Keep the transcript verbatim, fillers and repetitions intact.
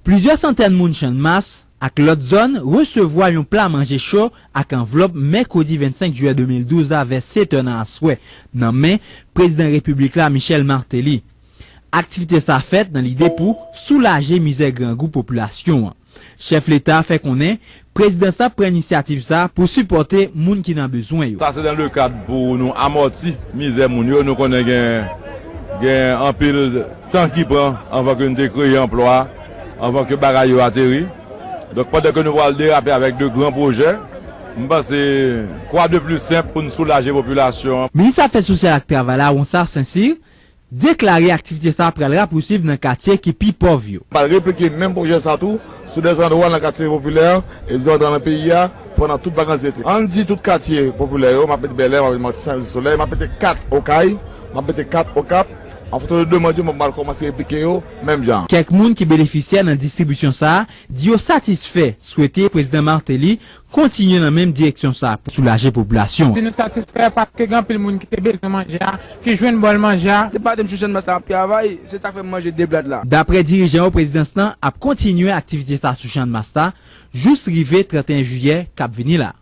Plizyè santèn moun Channmas ak lòt zòn resevwa yon pla manje cho ak anvlòp mèkredi vennsenk jiyè de mil douz la vè sèt è nan aswè, nan men prezidan repiblik la, Michel Martelly. Aktivite sa fèt nan lide pou soulaje mizè grangou popilasyon an. Chèf Leta fè konnen prezidans la pran inisyativ sa pou sipòte moun ki nan bezwen yo. Sa se dans le cadre pou nou amòti mizè moun yo. Nou konnen gen, gen anpil tan ki pran anvan ke nou te kreye anplwa, anvan ke bagay yo ateri. Donk, pandan ke nou pral derape avèk de gran pwojè, m panse kwa de pli senp pou n soulaje popilasyon an? Minis Afè Sosyal ak Travay la, Ronsard Saint-Cyr, deklare aktivite sa pral rapousuiv nan katye ki pi pòv yo. Pral replike menm pwojè sa tou sou de zandwa nan katye popilè e de zandwa nan peyi a pandan tout vakans dete. Ann di tout katye popilè yo, m ap mete Bèlè, m ap mete Matisan, Solèy, m ap mete kat Okay, m ap mete kat Okap. An fonksyon de demann yo, m ap kòmanse replike yo menm jan. Kèk moun ki benefisyè nan distribisyon sa a di yo satisfè, swete prezidan Martelly kontinye nan menm direksyon sa a pou soulaje popilasyon an. Di nou satisfè paske gen anpil moun ki te bezwen manje a, ki jwenn bòl manje a. Depi maten m sou Channmas la, m ap travay, se sa k fè m manje de blad la. Daprè dirijan yo, prezidans lan ap kontinye aktivite sa sou Channmas la jous rive trannteyen jiyè k ap vini la.